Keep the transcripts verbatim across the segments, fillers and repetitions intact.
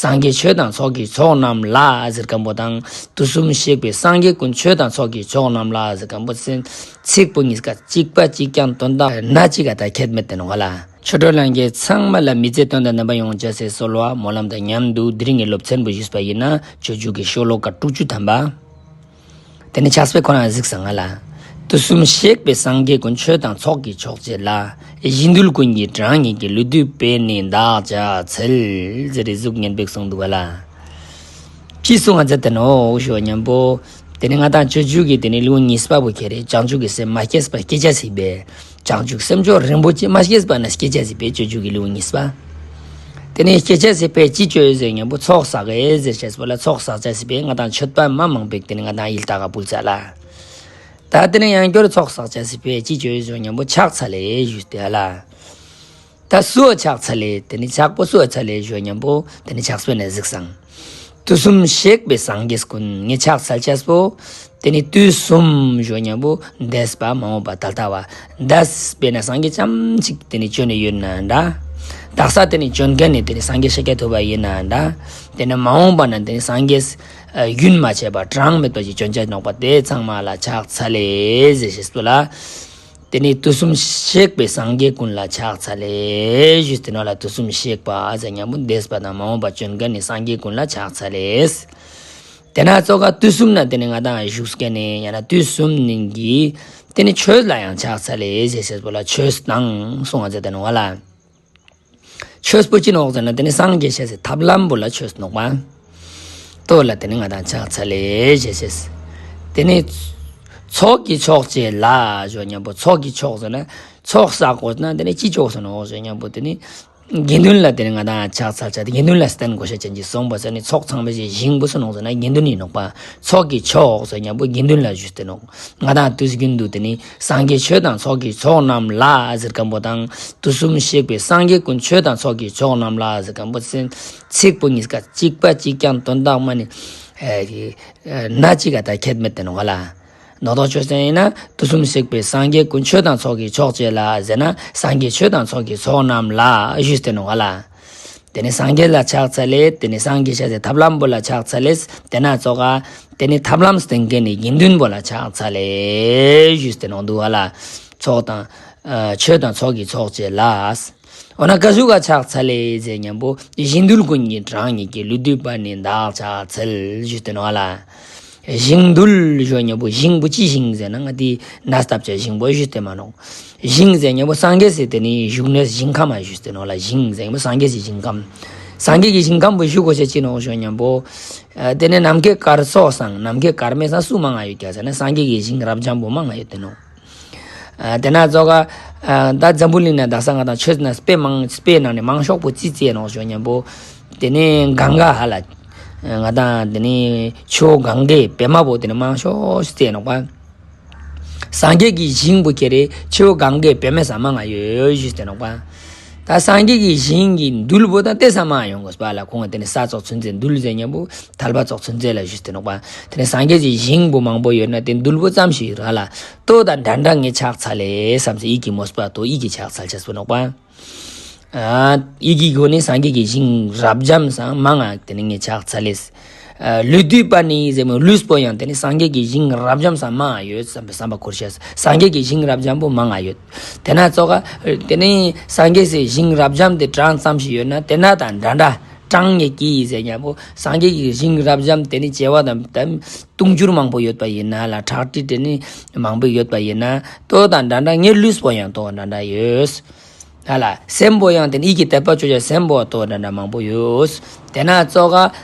སངས་རྒྱས་ཆོས་དང་ཚོགས་ཀྱི་མཆོག་རྣམས་ལ་ཟེར་མཁན་པོ་དང་། དུས་གསུམ་གཤེགས་པའི་སངས་རྒྱས་ཀུན། ཆོས་དང་ཚོགས་ཀྱི་མཆོག་རྣམས་ལ་ཟེར་མཁན་པོ་ཚིག་པོ་གཉིས་ཀ་གཅིག་པ་གཅིག་རྐྱང་དོན་དག་སྣ་གཅིག་ག་ད་ཁྱད་མེད་དེ་ནོ་ག་ལ། ཆོས་གྲོགས་ལྷན་རྒྱས་ཚང་མ་ལ་མི་ཚེ་དོན་དང་ལྡན་པ་ཡོང་བྱ་ཟེར་གསོལ་བ་སྨོན་ལམ་དང་མཉམ་དུ་དེ་རིང་གི་སློབ་ཚན་པོ་ཞུས་པ་ཡིན་ན། སྤྱོད་འཇུག་གི་ཤོ་ལོ་ཀ་དྲུག་ཅུ་ཐམ་པ། དེ་ནི་ཕྱག་དཔེ་ཁོ་ན་གཟིགས་སང་ང་ལ། དུས་གསུམ་གཤེགས་པའི་སངས་རྒྱས་ཀུན། ཆོས་དང་ཚོགས་ཀྱི་མཆོག་བཅས་ལ། གཞན་དོན་ཀུན་གྱི་གྲངས་སྙེད་ཀྱི། ལུས་བཏུད་པས་ནི་བདག་ཕྱག་འཚལ། ཟེར་རེ་གཟུགས་སྙན་པོ་གསུངས་འདུག་ག་ལ། ཅི་གསུང་ང་མཛད་དེ་ནོ་ཞུ་བ་མཉམ་པོ། དེ་ནི་ང་དང་སྤྱོད་འཇུག་གི་དེ་ནི་ལེའུ་གཉིས་པ་བོ་ཁྱེར་རེ། བྱང་ཆུབ་ཀྱི་སེམས་མ་སྐྱེས་པ་སྐྱེ་བྱ་སྲིད་པས། བྱང་ཆུབ་སེམས་མཆོག་རིན་པོ་ཆེ་མ་སྐྱེས་པ་ན་སྐྱེ་བྱ་སྲིད་པས། སྤྱོད་འཇུག་གི་ལེའུ་གཉིས་པ། དེ་ནས་སྐྱེ་བྱ་སྲིད་པས་ཅི་སྤྱོད་ཟེར་མཉམ་པོ་ཚོགས་བསགས་ཨེ་ཟེར་བྱས་པ་ལ། ཚོགས་བསགས་བྱ་སྲིད་པས་ང་དང་མཆོད་པ་མ་མང་པོ་དེ་ནི་ང་དང་ཡིད་ལྟ་ག་ཕུལ་ཚ་ལ། ད་དེ་ནས་ཡང་བསྐྱར་ཚོགས་བསགས་བྱ་སྲིད་པས་ཅི་སྤྱོད་ཟེར་མཉམ་པོ་ཕྱག་འཚལ་ལེ་ཞུས་ཏེ་ལ། ད་སུའ་ཕྱག་འཚལ་ལེ། དེ་ནི་ཕྱག་པོ་སུའ་འཚལ་ལེ་ཞུ་མཉམ་པོ་དེ་ནི་ཕྱག་དཔེ་ནས་གཟིགས་སང་། དུས་གསུམ་གཤེགས་པའི་སངས་རྒྱས་ཀུན། ངས་ཕྱག་འཚལ་ཅེས་པོ། དེ་ནི་དུས་གསུམ་ཞུ་མཉམ་པོ་འདས་པ་མ་འོངས་པ་ད་ལྟ་བ། འདས་པས་ན་སངས་རྒྱས་ཙམ་ཅིག་དེ་ནི་བྱོན་ནས་ཡོད་ན་འདྲ། དག་ས་དེ་ནི་བྱོན་མཁན་ནི་དེ་ནི་སངས་རྒྱས་ཤཱཀྱ་ཐུབ་པ་ཡིན་ན་འདྲ། དེ་ནི་མ་འོངས་པ་ན་དེ་ནི་སངས་རྒྱས་རྒྱུན་མ་ཆད་པ་གྲངས་མེད་པ་ཞིག་བྱོན་ཅེས་ནོག་པ། དེ་ཚང་མ་ལ་ཕྱག་འཚལ་ལེ་ཟེར་ཞེས་པོ་ལ། དེ་ནི་དུས་གསུམ་གཤེགས་པའི་སངས་རྒྱས་ཀུན་ལ་ཕྱག་འཚལ་ལེ་ཞུས་ཏེ་ནོ་ལ། དུས་གསུམ་གཤེགས་པ་ཟེར་མཉམ་པོ་འདས་པ་དང་མ་འོངས་པ་བྱོན་མཁན་ནི་སངས་རྒྱས་ཀུན་ལ་ཕྱག་འཚལ་ལེ། དེ་ན་ཙོག་ག་དུས་གསུམ་ན་དེ་ནི་ང་དང་བཞུགས་མཁན་ནི་ཡང་ན་དུས་གསུམ་ནི་གི་དེ་ནི་ཆོས་ལ་ཡང་ཕྱག་འཚལ་ལེ་ཞེས་ཞེས་པོ་ལ། ཆོས་དང་གསུང་བ་མཛད་དེ་ནོ་ལ། ཆོས་པོ་ཅི་ནོག་ཟེར་ན་དེ་ནི་སངས་རྒྱས་ཤེས་སི་ཐབས་ལམ་པོ་ལ་ཆོས་ནོག་པ། ལྟོ་ལ་དེ་ནི་ང་དང་ཕྱག་འཚལ་ལེ་ཞེས་ཞེས། དེ་ནི་ཚོགས་ཀྱི་མཆོག་བཅས་ལ་ཞུ་མཉམ་པོ། ཚོགས་ཀྱི་མཆོག་ཟེར་ན་ཚོགས་བསགས་དགོས་ན་དེ་ནི་ཅི་ཆོག་ཟེར་ནོག་ཞུ་མཉམ་པོ་དེ་ནི་དགེ་འདུན་ལ་དེ་ནི་ང་དང་ཕྱག་འཚལ་ཆ་དེ་དགེ་འདུན་ལ་བརྟེན་དགོས་ཤེས་ཅན་གྱི་གསུངས་པ་ཟེར་ནི་ཚོགས་ཚང་མའི་ཞིང་པོ་སུ་ནོག་ཟེར་ན་དགེ་འདུན་ཡིན་ནོག་པ། ཚོགས་ཀྱི་མཆོག་ཟེར་མཉམ་པོ་དགེ་འདུན་ལ་ཞུས་ཏེ་ནོག་ང་དང་དུས་རྒྱུན་དུ་དེ་ནི་སངས་རྒྱས་ཆོས་དང་ཚོགས་ཀྱི་མཆོག་རྣམས་ལ་ཟེར་མཁན་པོ་དང་། དུས་གསུམ་གཤེགས་པའི་སངས་རྒྱས་ཀུན། ཆོས་དང་ཚོགས་ཀྱི་མཆོག་རྣམས་ལ་ཟེར་མཁན་པོ་ཚིག་པོ་གཉིས་ཀ་གཅིག་པ་གཅིག་རྐྱང་དོན་དག་མ་ནི་སྣ་གཅིག་ག་ད་ཁྱད་མེད་དེ་ནོ་ག་ལ། ནོ་ཏོག་ཆོས་ཅན་ཡིན་ན་དུས་གསུམ་གཤེགས་པའི་སངས་རྒྱས་ཀུན། ཆོས་དང་ཚོགས་ཀྱི་མཆོག་བཅས་ལ་ཟེར་ན་སངས་རྒྱས་ཆོས་དང་ཚོགས་ཀྱི་མཆོག་རྣམས་ལ་ཞུས་ཏེ་ནོ་ག་ལ། དེ་ནི་སངས་རྒྱས་ལ་ཕྱག་འཚལ་ལེ། དེ་ནི་སངས་རྒྱས་ཤེས་སི་ཐབས་ལམ་པོ་ལ་ཕྱག་འཚལ་ལེ། དེ་ན་ཙོག་ག་དེ་ནི་ཐབས་ལམ་སྟོན་མཁན་ནི་དགེ་འདུན་པོ་ལ་ཕྱག་འཚལ་ལེ་ཞུས་ཏེ་ནོ་འདུག་ག་ལ། ཚོགས་དང་ཆོས་དང་ཚོགས་ཀྱི་མཆོག་བཅས་ལ། འོ་ན་ཀ་ཟུག་ག་ཕྱག་འཚལ་ལེ་ཟེར་མཉམ་པོ་གཞན་དོན་ཀུན་གྱི་གྲངས་སྙེད་ཀྱི། ལུས་བཏུད་པས་ནི་བདག་ཕྱག་འཚལ་ཞུས་ཏེ་ནོ་ག་ལ། ཞིང་རྡུལ་ཞུ་མཉམ་པོ་ཞིང་པོ་ཅི་ཞིང་ཟེར་ན་ང་དེ་ན་སྟབས་ཆ་ཞིང་པོ་ཞུས་ཏེ་མ་ནོག་ཞིང་ཟེར་མཉམ་པོ་སངས་རྒྱས་སི་དེ་ནི་བཞུགས་གནས་ཞིང་ཁམས་མ་ཞུས་ཏེ་ནོ་ལ། ཞིང་ཟེར་མཉམ་པོ་སངས་རྒྱས་སི་ཞིང་ཁམས། སངས་རྒྱས་ཀྱི་ཞིང་ཁམས་པོ་ཞུ་དགོས་ཤེས་ཅི་ནོག་ཞུ་མཉམ་པོ། དེ་ནི་ནམ་མཁའི་གར་སོགས་སང་ནམ་མཁའི་གར་མེད་སང་སུ་མང་ང་ཡོད་ཀྱག་ཟེར་ན་སངས་རྒྱས་ཀྱི་ཞིང་རབ་འབྱམས་པོ་མང་ང་ཡོད་དེ་ནོ། དེ་ན་ཙོག་ག་ད་འཛམ་བུ་གླིང་ན་དག་ས་ང་དང་ཆོས་ན་དཔེ་མང་དཔེ་ནང་ནས་མང་ཤོས་པོ་ཅི་བཙལ་ནོག་ཞུ་མཉམ་པོ། དེ་ནི་གངྒཱ་ཧ་ལ། ང་དང་དེ་ནི་ཆུ་བོ་གངྒཱའི་བྱེ་མ་པོ་དེ་ནི་མང་ཤོས་ཤིག་བཙལ་ནོག་པ། སངས་རྒྱས་ཀྱི་ཞིང་པོ་ཁྱེར་རེ་ཆུ་བོ་གངྒཱའི་བྱེ་མའི་ས་མང་ང་ཡོད་ཞུས་ཏེ་ནོག་པ། ད་སངས་རྒྱས་ཀྱི་ཞིང་གི་རྡུལ་པོ་དང་དེ་ས་མང་ཡོང་དགོས་པ་ལ། ཁོང་གི་དེ་ནི་ས་ཙོགས་ཚུན་ཚོད་རྡུལ་ཟེར་མཉམ་པོ་ཐལ་བ་ཙོགས་ཚུན་ཚོད་ལ་ཞུས་ཏེ་ནོག་པ། དེ་ནི་སངས་རྒྱས་ཀྱི་ཞིང་པོ་མང་པོ་ཡོད་ན་དེ་རྡུལ་པོ་ཙམ་ཞིག་ར་ལ། ལྟོ་དང་འདྲ་འདྲ་ངས་ཕྱག་འཚལ་ལེ་བསམ་སེ་ཡིད་ཀྱི་མོས་པ་ལྟོ་ཡིད་ཀྱི་ཕྱག་འཚལ་ཅེས་པོ་ནོག་པ། ཨ་ཡིད་ཀྱི་སྒོ་ནས་སངས་རྒྱས་ཀྱི་ཞིང་རབ་འབྱམས་སང་མང་ང་དེ་ནི་ངས་ཕྱག་འཚལ་ལེ། ཨ་ལུས་བཏུད་པས་ནི་ཟེར་མོ་ལུས་པོ་ཡང་དེ་ནི་སངས་རྒྱས་ཀྱི་ཞིང་རབ་འབྱམས་སང་མང་ང་ཡོད་བསམ་པའི་བསམ་པ་འཁོར་ཤེས། སངས་རྒྱས་ཀྱི་ཞིང་རབ་འབྱམས་པོ་མང་ང་ཡོད། དེ་ན་ཙོག་ག་དེ་ནི་སངས་རྒྱས་སི་ཞིང་རབ་འབྱམས་དེ་གྲངས་ཙམ་ཞིག་ཡོད་ན་དེ་ན་དང་འདྲ་འདྲ་གྲངས་ངེས་ཀྱི་ཟེར་མཉམ་པོ་སངས་རྒྱས་ཀྱི་ཞིང་རབ་འབྱམས་དེ་ནི་བྱེ་བ་དང་དང་དུང་ཕྱུར་མང་པོ་ཡོད་པ་ཡིན་ན་ལ་ཁྲག་ཁྲིག་དེ་ནི་མང་པོ་ཡོད་པ་ཡིན་ན་ལྟོ་དང་འདྲ་འདྲ་ངའི་ལུས་པོ་ཡང་ལྟོ་འདྲ་འདྲ་ཡོད། ཧ་ལ། སེམས་པོ་ཡང་དེ་ནི་ཡིད་ཀྱི་དད་པ་ཆོས་ཅན་སེམས་པོ་ལྟོ་འདྲ་འདྲ་མང་པོ་ཡོད། དེ་ན་ཙོག་ག་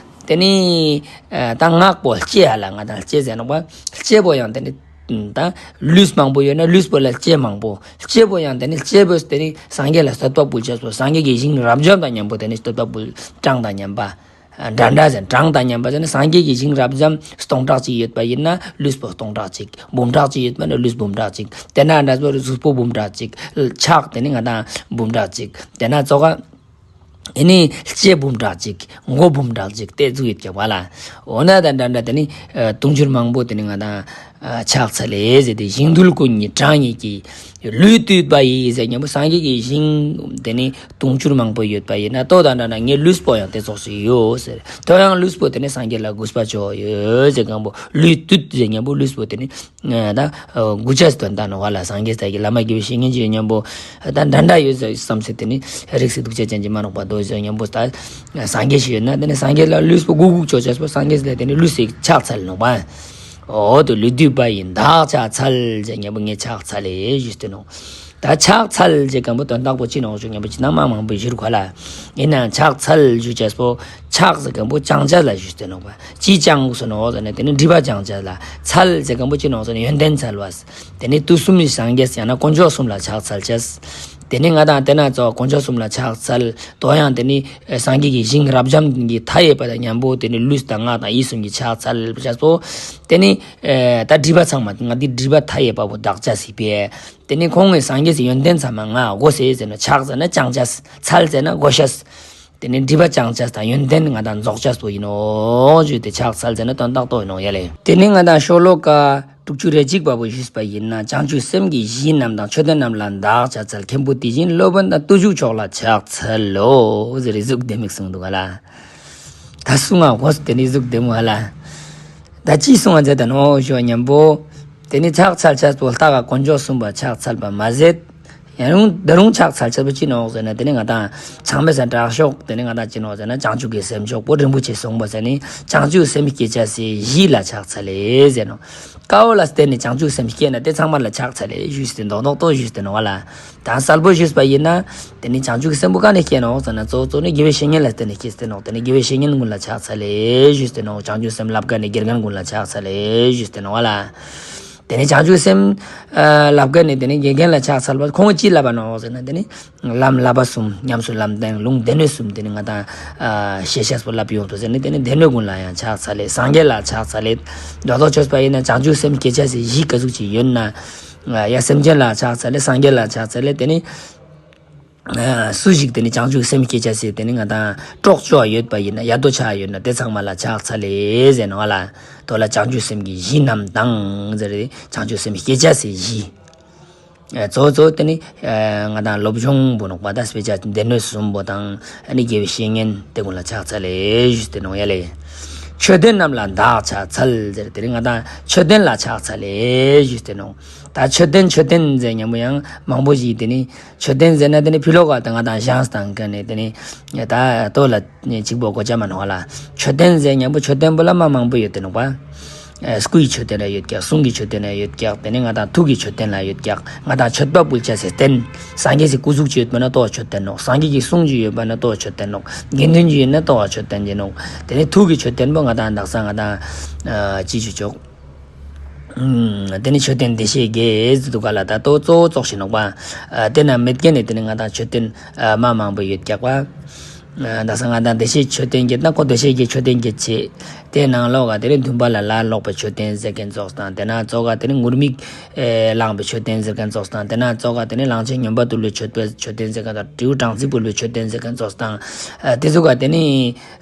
དེ་ནི་ད་ངག་པོ་ལྕེ་ཧ་ལ་ང་དང་ལྕེ་ཟེར་ནོག་པ། ལྕེ་པོ་ཡང་དེ་ནི་ད་ལུས་མང་པོ་ཡོད་ན་ལུས་པོ་ལ་ལྕེ་མང་པོ། ལྕེ་པོ་ཡང་དེ་ནི་ལྕེ་པོས་དེ་ནི་སངས་རྒྱས་ལ་བསྟོད་པ་འབུལ་ཅེས་པོ་སངས་རྒྱས་ཀྱི་ཞིང་རབ་འབྱམས་དང་མཉམ་པོ་དེ་ནི་བསྟོད་པ་འབུལ་གྲངས་དང་མཉམ་པ། འདྲ་འདྲ་ཟེར་གྲངས་དང་མཉམ་པ་ཟེར་ན་སངས་རྒྱས་ཀྱི་ཞིང་རབ་འབྱམས་སྟོང་ཕྲག་གཅིག་ཡོད་པ་ཡིན་ན་ལུས་པོ་སྟོང་ཕྲག་གཅིག་འབུམ་ཕྲག་གཅིག་ཡོད་པ་ན་ལུས་འབུམ་ཕྲག་གཅིག་དེ་ན་འདྲ་པོ་གཟུགས་པོ་འབུམ་ཕྲག་གཅིག་ཕྱག་དེ་ནི་ང་དང་འབུམ་ཕྲག་གཅིག་དེ་ན་ཙོག་ག་ཨེ་ནི་ལྕེ་འབུམ་ཕྲག་གཅིག་མགོ་འབུམ་ཕྲག་གཅིག་དེ་ཟུག་ཡོད་ཀྱག་པ་ལ། འོ་ན་དང་འདྲ་འདྲ་དེ་ནི་དུང་ཕྱུར་མང་པོ་དེ་ནི་ང་དང་ ཨ་ཕྱག་འཚལ་ལེ་ཟེར་ཏེ། ཞིང་རྡུལ་ཀུན་གྱི་གྲངས་སྙེད་ཀྱི། ལུས་བཏུད་པ་ཡིས་ཟེར་མཁན་པོ་སངས་རྒྱས་ཀྱི་ཞིང་དེ་ནི་དུང་ཕྱུར་མང་པོ་ཡོད་པ་ཡིན་ན། ལྟོ་དང་འདྲ་ན་ངའི་ལུས་པོ་ཡང་དེ་ཙོགས་ཤིག་ཡོད་ཟེར། ལྟོ་ཡང་ལུས་པོ་དེ་ནི་སངས་རྒྱས་ལ་གུས་པ་ཅོ་ཡོད་ཟེར་མཁན་པོ། ལུས་བཏུད་ཟེར་མཁན་པོ་ལུས་པོ་དེ་ནི་ད་གུས་ཅེས་དོན་དག་ནོ་བ་ལ། སངས་རྒྱས་ལ་གི་བླ་མ་དགེ་བའི་བཤེས་གཉེན་ཅིག་ཡོད་མཁན་པོ་ད་འདྲ་འདྲ་ཡོད་ཟེར་བསམ་སེ་དེ་ནི་རིགས་སུ་འདུག་ཅེས་ཅན་གྱི་མ་ནོག་པ་དོ་ཟེར་མཁན་པོ་ད་སངས་རྒྱས་ཤིག་ཡོད་ན་དེ་ནི་སངས་རྒྱས་ལ་ལུས་པོ་གུས་གུས་ཅོ་ཅེས་པོ་སངས་རྒྱས་ལ་དེ་ནི་ལུས་སི་ཕྱག་འཚལ་ནོག་པ། འོ་དེ་ལུས་བཏུད་པ་ཡིས་བདག་ཕྱག་འཚལ་ཟེར་མཁན་པོ་ངས་ཕྱག་འཚལ་ལེ་ཞུས་ཏེ་ནོག། ད་ཕྱག་འཚལ་ཟེར་མཁན་པོ་དོན་དག་པོ་ཅི་ནོག་ཞུ་མཁན་པོ་ཅི་ན་མ་མང་པོ་ཞུ་རུ་ག་ལ། ཡིན་ནའང་ཕྱག་འཚལ་ཞུ་ཅེས་པོ་ཕྱག་ཟེར་མཁན་པོ་བཅང་ཅེས་ལ་ཞུས་ཏེ་ནོག་པ། ཅི་བཅང་ཟེར་ནོག་ཟེར་ན་དེ་ནི་སྒྲིབ་པ་བཅང་ཅེས་ལ། འཚལ་ཟེར་མཁན་པོ་ཅི་ནོག་ཟེར་ན་ཡོན་ཏན་འཚལ་བ། དེ་ནི་དུས་གསུམ་སངས་རྒྱས་ཡང་ན་དཀོན་མཆོག་གསུམ་ལ་ཕྱག་འཚལ་ཅེས། དེ་ནི་ང་དང་དེ་ན་ཚོ་དཀོན་མཆོག་གསུམ་ལ་ཕྱག་འཚལ། དོ་ཡང་དེ་ནི་སངས་རྒྱས་ཀྱི་ཞིང་རབ་འབྱམས་ཀྱི་མཐའ་ཡས་པ་དང་མཉམ་པོ་དེ་ནི་ལུས་དང་ངག་དང་ཡིད་གསུམ་གྱི་ཕྱག་འཚལ་ཅེས་པོ། དེ་ནི་ད་སྒྲིབ་པ་ཚང་མ་ང་འདི་སྒྲིབ་པ་མཐའ་ཡས་པ་པོ་དག་ཅེས་སི་ཕི་ཡ། དེ་ནི་ཁོང་གི་སངས་རྒྱས་སི་ཡོན་ཏན་ཚང་མ་ང་དགོས་ཟེར་ཟེར་ན་ཕྱག་ཟེར་ན་བཅང་ཅེས། འཚལ་ཟེར་ན་དགོས་ཤེས། དེ་ནི་སྒྲིབ་པ་བཅང་ཅེས་དང་ཡོན་ཏན་ང་དང་རྫོགས་ཅེས་པོ་ཡིན་ནོག་ཞུས་ཏེ་ཕྱག་འཚལ་ཟེར་ན་དོན་དག་ཏོ་ཡིན་ནོག་ཡ་ལེ། དེ་ནི་ང་དང་ཤོ་ལོ་ཀ་དྲུག་ཅུ་རེ་གཅིག་པ་པོ་ཞུས་པ་ཡིན་ན། བྱང་ཆུབ་སེམས་ཀྱི་གཞི་རྣམས་དང་། མཆོད་རྟེན་རྣམས་ལ་བདག་ཕྱག་འཚལ། མཁན་པོ་དེ་བཞིན་སློབ་དཔོན་དང་བརྟུལ་ཞུགས་མཆོག་ལ་ཕྱག་འཚལ་ལོ་ཟེར་རེ་ཟུག་ལྡེ་མིག་གསུངས་འདུག་ག་ལ། ད་གསུང་ང་གོ་དེ་ནི་ཟུག་ལྡེ་མོ་ཧ་ལ། ད་ཅི་གསུང་ང་མཛད་ད་ནོ་ཞུ་མཁན་པོ། དེ་ནི་ཕྱག་འཚལ་ཅེས་པོ་ལྟ་ག་དཀོན་མཆོག་གསུམ་པ་ཕྱག་འཚལ་བ་མ་ཟད། ཡང་རུང་ད་རུང་ཕྱག་འཚལ་ཅེས་པོ་ཅི་ནོག་ཟེར་ན་དེ་ནི་ང་དང་ཚང་མའི་སང་དྲག་ཤོས་དེ་ནི་ང་དང་ཅི་ནོག་ཟེར་ན་བྱང་ཆུབ་ཀྱི་སེམས་མཆོག་པོ་རིན་པོ་ཆེ་གསུངས་པ་ཟེར་ནི་བྱང་ཆུབ་སེམས་སྐྱེ་ཅེས་སི་གཞི་ལ་ཕྱག་འཚལ་ལེ་ཟེར་ནོག། ཀ་བོ་ལ་བརྟེན་ནས་བྱང་ཆུབ་སེམས་སྐྱེ་ན་དེ་ཚང་མ་ལ་ཕྱག་འཚལ་ལེ་ཞུས་ཏེ་མདོག་མདོག་ཏོ་ཞུས་ཏེ་ནོག་ལ། ད་གསལ་པོ་ཞུས་པ་ཡིན་ན། དེ་ནི་བྱང་ཆུབ་སེམས་པོ་ག་ནས་སྐྱེ་ནོག་ཟེར་ན་གཙོ་བོ་གཙོ་ནི་དགེ་བའི་བཤེས་གཉེན་ལ་བརྟེན་ནས་སྐྱེས་ཏེ་ནོག། དེ་ནི་དགེ་བའི་བཤེས་གཉེན་ཀུན་ལ་ཕྱག་འཚལ་ལེ་ཞུས་ཏེ་ནོག། བྱང་ཆུབ་སེམས་བསླབ་མཁན་ནི་དགེ་རྒན་ཀུན་ལ་ཕྱག་འཚལ་ལེ་ཞུས་ཏེ་ནོག་ལ། དེ་ནི་བྱང་ཆུབ་སེམས་ཨ་བསླབ་མཁན་ནི་དེ་ནི་དགེ་རྒན་ལ་ཕྱག་འཚལ་བ་ཁོང་གིས་ཅི་བསླབ་པ་ནོག་ཟེར་ན་དེ་ནི་ལམ་བསླབ་པ་གསུམ་ཉམས་སུ་ལམ་སྟོན་ལུང་སྡེ་སྣོད་གསུམ་དེ་ནི་ང་དང་ཨ་ཤེས་ཤེས་པོ་བསླབ་ཡོང་དུ་ཟེར་ནི་དེ་ནི་སྡེ་སྣོད་ཀུན་ལ་ཡང་ཕྱག་འཚལ་ལེ། སངས་རྒྱས་ལ་ཕྱག་འཚལ་ལེ། མདོ་ཐོག་ཆོས་པ་ཡིན་ན་བྱང་ཆུབ་སེམས་སྐྱེ་ཅེས་སི་གཞི་ག་ཟུག་ཅིག་ཡོད་ན། ཡ་སེམས་ཅན་ལ་ཕྱག་འཚལ་ལེ། སངས་རྒྱས་ལ་ཕྱག་འཚལ་ལེ། དེ་ནི། སུ་ཞིག་དེ་ནི་བྱང་ཆུབ་སེམས་སྐྱེ་ཅེས་སི་དེ་ནི་ང་དང་གྲོགས་ཅོ་ཡོད་པ་ཡིན་ན་ཡ་དོ་ཆ་ཡོད་ན་དེ་ཚང་མ་ལ་ཕྱག་འཚལ་ལེ་ཟེར་ནོག་ལ། དོ་ལ་བྱང་ཆུབ་སེམས་ཀྱི་གཞི་རྣམས་དང་ཟེར་རེ་བྱང་ཆུབ་སེམས་སྐྱེ་ཅེས་སི་གཞི། གཙོ་བོ་གཙོ་བོ་དེ་ནི་ང་དང་སློབ་སྦྱོང་པོ་ནོག་པ་ད་དཔེ་ཆ་སྡེ་སྣོད་གསུམ་པོ་དང་ཨ་ནི་དགེ་བའི་བཤེས་གཉེན་དེ་ཀུན་ལ་ཕྱག་འཚལ་ལེ་ཞུས་ཏེ་ནོག་ཡ་ལེ། མཆོད་རྟེན་རྣམས་ལ་བདག་ཕྱག་འཚལ་ཟེར་དེ་ནི་ང་དང་མཆོད་རྟེན་ལ་ཕྱག་འཚལ་ལེ་ཞུས་ཏེ་ནོག། ད་མཆོད་རྟེན་མཆོད་རྟེན་ཟེར་མཁན་པོ་ཡང་མང་པོ་ཞིག་དེ་ནི་མཆོད་རྟེན་ཟེར་ན་དེ་ནི་ཕི་ལོག་ག་ད་ང་དང་བཞེངས་སྟངས་ག་ནས་དེ་ནི་ད་ལྟོ་ལ་གཅིག་པོ་གོ་ཆ་མ་ནོག་ལ། མཆོད་རྟེན་ཟེར་མཁན་པོ་མཆོད་རྟེན་པོ་ལ་མ་མང་པོ་ཡོད་དེ་ནོག་པ། སྐུའི་མཆོད་རྟེན་ལ་ཡོད་ཀྱག། གསུང་གི་མཆོད་རྟེན་ལ་ཡོད་ཀྱག། དེ་ནི་ང་དང་ཐུགས་ཀྱི་མཆོད་རྟེན་ལ་ཡོད་ཀྱག། ང་དང་མཆོད་པ་ཕུལ་ཅེས་སི་རྟེན། སངས་རྒྱས་སི་སྐུ་གཟུགས་ཅིག་ཡོད་པ་ན་ལྟོ་བ་མཆོད་རྟེན་ནོག། སངས་རྒྱས་ཀྱི་གསུང་ཅིག་ཡོད་པ་ན་ལྟོ་བ་མཆོད་རྟེན་ནོག། དགེ་འདུན་ཅིག་ཡོད་ན་ལྟོ་བ་མཆོད་རྟེན་ཅིག་ནོག། དེ་ནི་ཐུགས་ཀྱི་མཆོད་རྟེན་པོ་ང་དང་དག་ས་ང་དང་ཅི་ཞུ་ཆོག། དེ་ནི་མཆོད་རྟེན་བདེ་གཤེགས་བརྒྱད་ཟེར་འདུག་ག་ལ། ད་ལྟོ་གཙོ་བོ་ཙོགས་ཤིག་ནོག་པ། དེ་ན་མེད་མཁན་ནི་དེ་ནི་ང་དང་མཆོད་རྟེན་མ་མང་པོ་ཡོད་ཀྱག་པ། དག་ས་ང་དང་བདེ་གཤེགས་མཆོད་རྟེན་བརྒྱད་ན་ཁོ་བདེ་གཤེགས་ཀྱི་མཆོད་རྟེན་བརྒྱད་བྱས། དེ་ནང་ལོགས་ག་དེ་ནི་འདུན་པ་ལ་ལ་ལོག་པའི་མཆོད་རྟེན་ཟེར་མཁན་ཙོགས་དང་དེ་ན་ཙོགས་ག་དེ་ནི་ངུར་སྨྲིག་བླངས་པའི་མཆོད་རྟེན་ཟེར་མཁན་ཙོགས་དང་དེ་ན་ཙོགས་ག་དེ་ནི་གླང་ཆེན་སྨྱོན་པ་བཏུལ་བའི་མཆོད་པའི་མཆོད་རྟེན་ཟེར་མཁན་དང་སྤྲེའུ་སྦྲང་རྩི་ཕུལ་བའི་མཆོད་རྟེན་ཟེར་མཁན་ཙོགས་དང་། དེ་ཚོ་ག་དེ་ནི་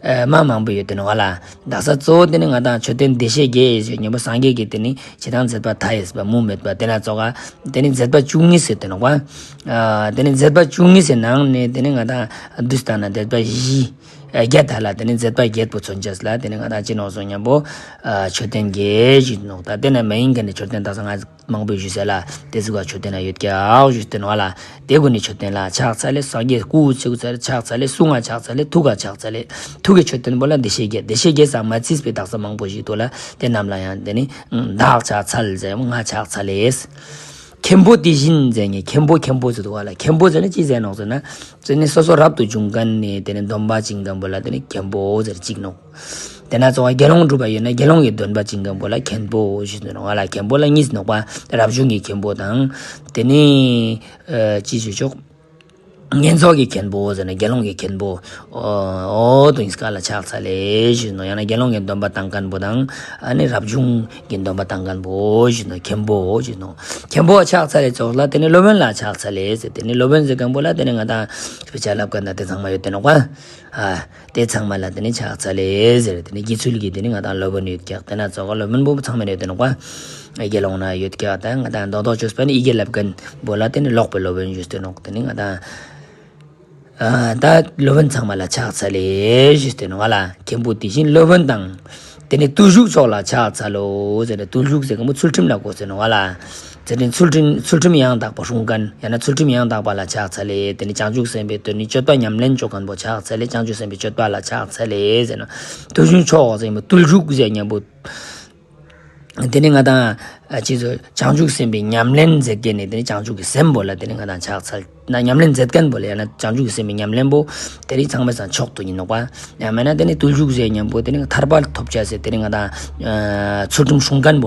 མ་མང་པོ་ཡོད་དེ་ནོག་ལ། དག་ས་གཙོ་བོ་དེ་ནི་ང་དང་མཆོད་རྟེན་བདེ་གཤེགས་བརྒྱད་ཟེར་མཁན་པོ་སངས་རྒྱས་ཀྱི་དེ་ནི་ཇི་ལྟར་མཛད་པ་མཐའ་ཡས་པ་མུ་མེད་པ་དེ་ན་ཙོགས་ག་དེ་ནི་མཛད་པ་བཅུ་གཉིས་ཟེར་དེ་ནོག་པ། དེ་ནི་མཛད་པ་བཅུ་གཉིས་ཟེར་ནང་ནས་དེ་ནི་ང་དང་བསྡུས་བཏང་ན་མཛད་པ་བཞི། བརྒྱད་ད་ལ་དེ་ནི་མཛད་པ་བརྒྱད་པོ་མཚོན་ཅེས་ལ་དེ་ནི་ང་དང་ཅི་ནོག་གསུང་མཁན་པོ། མཆོད་རྟེན་བརྒྱད་ཞུས་ནོག། ད་དེ་ན་མ་ཡིན་མཁན་ནི་མཆོད་རྟེན་དག་ས་ང་མང་པོ་ཞུས་ཟེར་ལ། དེ་ཚོ་ག་མཆོད་རྟེན་ལ་ཡོད་ཀྱག་ཞུས་ཏེ་ནོག་ལ། དེ་ཀུན་ནི་མཆོད་རྟེན་ལ་ཕྱག་འཚལ་ལེ། སངས་རྒྱས་སྐུ་ཕྱག་འཚལ་ལེ། གསུང་ང་ཕྱག་འཚལ་ལེ། ཐུགས་ཀ་ཕྱག་འཚལ་ལེ། ཐུགས་ཀྱི་མཆོད་རྟེན་པོ་ལ་བདེ་གཤེགས་བརྒྱད། བདེ་གཤེགས་བརྒྱད་ཙམ་མ་ཚིག་པའི་དག་ས་མང་པོ་ཞིག་འདུག་ལ། དེ་རྣམས་ལ་ཡང་དེ་ནི་བདག་ཕྱག་འཚལ་ཟེར་ང་ཕྱག་འཚལ་ལེ། མཁན་པོ་དེ་བཞིན་ཟེར་ནས་མཁན་པོ་མཁན་པོ་ཟེར་འདུག་ག་ལ། མཁན་པོ་ཟེར་ནི་ཅི་ཟེར་ནོག་ཟེར་ན། ཟེར་ནི་སོ་སོ་རབ་ཏུ་བྱུང་མཁན་ནི་དེ་ནི་སྡོམ་པ་བྱིན་མཁན་པོ་ལ་དེ་ནི་མཁན་པོ་ཟེར་གཅིག་ནོག། དེ་ན་ཙོགས་དགེ་སློང་གྲུབ་པ་ཡོད་ན་དགེ་སློང་གི་སྡོམ་པ་བྱིན་མཁན་པོ་ལ་མཁན་པོ་ཞུས་ནོག་ང་ལ། མཁན་པོ་ལ་གཉིས་ནོག་པ། རབ་བྱུང་གི་མཁན་པོ་དང་། དེ་ནི་ཨ་ཅི་ཞུ་ཆོག། བསྙེན་རྫོགས་ཀྱི་མཁན་པོ་ཟེར་ན་དགེ་སློང་གི་མཁན་པོ། འོ་འོ་དོ་ཡིན་ས་ག་ལ་ཕྱག་འཚལ་ལེ་ཞུས་ནོག། ཡང་ན་དགེ་སློང་གི་སྡོམ་པ་བཏང་མཁན་པོ་དང་ཨ་ནི་རབ་བྱུང་གི་སྡོམ་པ་བཏང་མཁན་པོ་ཞུས་ནོག། མཁན་པོ་ཞུས་ནོག། མཁན་པོ་ཕྱག་འཚལ་ལེ་ཙོགས་ལ་དེ་ནི་སློབ་དཔོན་ལ་ཕྱག་འཚལ་ལེ་ཟེར། དེ་ནི་སློབ་དཔོན་ཟེར་མཁན་པོ་ལ་དེ་ནི་ང་དང་དཔེ་ཆ་བསླབ་མཁན་དང་དེ་ཚང་མ་ཡོད་དེ་ནོག་པ། ཨ། དེ་ཚང་མ་ལ་དེ་ནི་ཕྱག་འཚལ་ལེ་ཟེར། དེ་ནི་དགེ་ཚུལ་གྱི་དེ་ནི་ང་དང་སློབ་དཔོན་ཡོད་ཀྱག། དེ་ན་ཙོགས་སློབ་དཔོན་པོ་ཚང་མ་ཡོད་དེ་ནོག་པ། ཡི་གེ་ལོང་ན་ཡོད་ཀྱག་ད་ང་དང་མདོག་མདོག་བཅོས་པ་ནི་ཡི་གེ་ལབ་མཁན་པོ་ལ་དེ་ནི་ལོག་པའི་སློབ་དཔོན་ཞུས་ཏེ་ནོག་དེ་ནི་ང་དང་། ཨ་ད་སློབ་དཔོན་ཚང་མ་ལ་ཕྱག་འཚལ་ལེ་ཞུས་ཏེ་ནོག་ལ། མཁན་པོ་དེ་བཞིན་སློབ་དཔོན་དང་། དེ་ནི་བརྟུལ་ཞུགས་མཆོག་ལ་ཕྱག་འཚལ་ལོ་ཟེར་ནས་བརྟུལ་ཞུགས་ཟེར་མཁན་པོ་ཚུལ་ཁྲིམས་ལ་གོ་ཟེར་ནོག་ལ། དེ་ནི་ཚུལ་ཁྲིམས་ཚུལ་ཁྲིམས་ཡང་དག་པ་སྲུང་མཁན་ཡང་ན་ཚུལ་ཁྲིམས་ཡང་དག་པ་ལ་ཕྱག་འཚལ་ལེ། དེ་ནི་བྱང་ཆུབ་སེམས་དཔའི་དོན་ནི་སྤྱོད་པ་ཉམས་ལེན་བཅོ་མཁན་པོ་ཕྱག་འཚལ་ལེ། བྱང་ཆུབ་སེམས་དཔའི་སྤྱོད་པ་ལ་ཕྱག་འཚལ་ལེ་ཟེར་ནོག་བརྟུལ་ཞུགས་མཆོག་ཟེར་མཁན་པོ་བརྟུལ་ཞུགས་ཟེར་མཁན་པོ། དེ་ནི་ང་དང་ཨ་ཅི་ཚོ་བྱང་ཆུབ་སེམས་དཔའི་ཉམས་ལེན་མཛད་མཁན་ནི་དེ་ནི་བྱང་ཆུབ་ཀྱི་སེམས་པོ་ལ་དེ་ནི་ང་དང་ཕྱག་འཚལ་ན། ཉམས་ལེན་མཛད་མཁན་པོ་ལ་ཡང་ན་བྱང་ཆུབ་ཀྱི་སེམས་དཔའི་ཉམས་ལེན་པོ་དེ་རིགས་ཚང་མའི་སང་མཆོག་ཏུ་ཡིན་ནོག་པ། ཡང་མིན་ན་དེ་ནི་བརྟུལ་ཞུགས་ཟེར་མཁན་པོ་དེ་ནི་ཐར་པ་ཐོབ་བྱ་ཟེར་དེ་ནི་ང་དང་ཨ་ཚུལ་ཁྲིམས་སྲུང་མཁན་པོ།